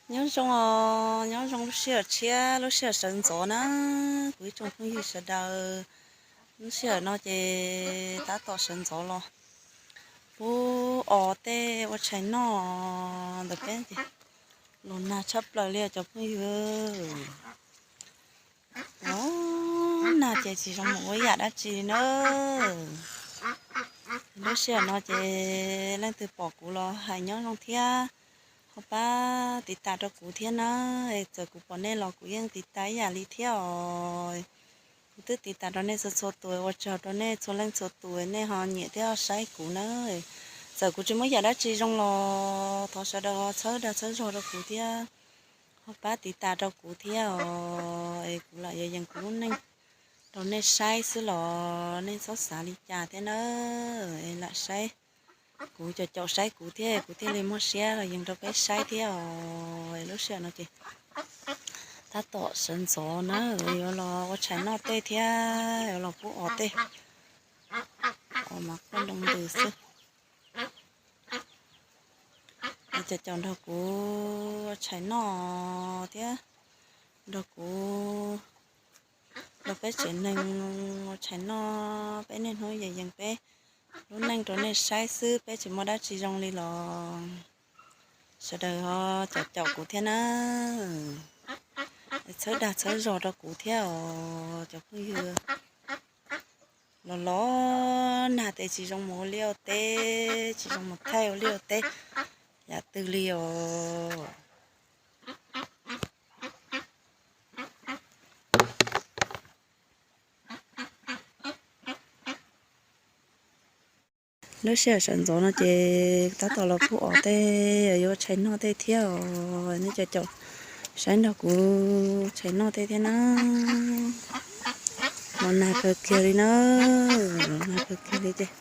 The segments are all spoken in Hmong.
Nyob zoo os, nyob zoo lub sij hawm tshiab, lub sij hawm sawv ntxov na, kuv ib tsoom phooj ywg sawv daws. Lub sij hawm no ces tab tom sawv ntxov los pub os tej ua tshais noj ntawm peb ces los nag tshaj plaws li os cov phooj ywg. Los nag ces tsis zoo mus ua ib yam dab tsi li na. Lub sij hawm no ces leej twg pom kuv los hais nyob zoo thiab, ho pab tiv tas rau kuv thiab na. Txawm kuv pom nej los kuv yeej tiv tas ib yam li thiab os. Kuv twb tiv tas rau nej txhua txhua tus, ua tsaug rau nej txhua leej txhua tus nej ho nyiam thiab ho saib kuv na. Txawm kuv tsis muaj yam dab tsi zoo los thov sawv daws ho txhawb dag txhawb zog rau kuv thiab, ho pab tiv tas rau kuv thiab os. Es kuv lam yuav yees kuv lub neej rau nej saib xwb los nej txhob xav li cas thiab na. Es lam saib, kuv caum caum saib kuv thiab kuv thiaj li muaj siab los yees rau peb saib thiab os. Lub sij hawm no ces tab tom sawv ntxov na, yuav los ua tshais noj tej thiab yuav los pub os tej, os mas quaj loo ntws xwb. Caum caum nrog kuv ua tshais noj thiab nrog kuv, nrog peb tsev neeg ua tshais noj, peb niaj hnub yees yees peb lub neej rau nej saib xwb, peb tsis muaj dab tsi zoo li los sawv daws ho caum caum kuv thiab na. Txhawb dag txhawb zog rau kuv thiab os cov phooj ywg. Los los nag tes tsis zoo mus ua liaj ua teb, tsis zoo mus thaij ua liaj ua teb yam twg li os. Lub sij hawm sawv ntxov no ces tab tom los pub os tej, yuav ua tshais noj tej thiab os. Nej caum caum saib nrog kuv tshais noj tej thiab na. Los nag kawg kiag li na, los nag kawg kiag li ces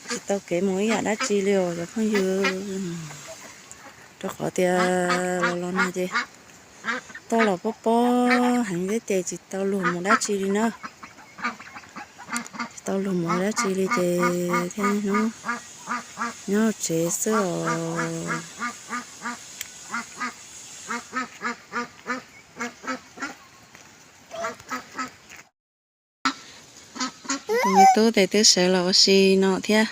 tsis tau kev mus ib yam dab tsi li os cov phooj ywg. Rau qhov tias los los nag ces toj los pob pob heev thiab ces tsis tau luag mus dab tsi li na. Tsis tau luag mus dab tsi li ces thiaj hnub nyob tsev xwb os. Tus me tub tes twb sawv los ua si no thiab.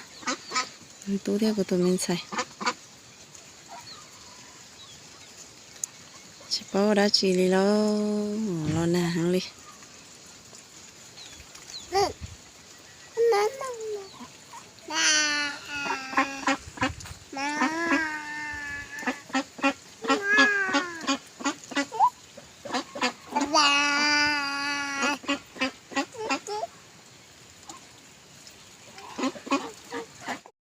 Me tub thiab kuv tus me ntxhais tsis paub ua dab tsi li lauj, los nag heev li.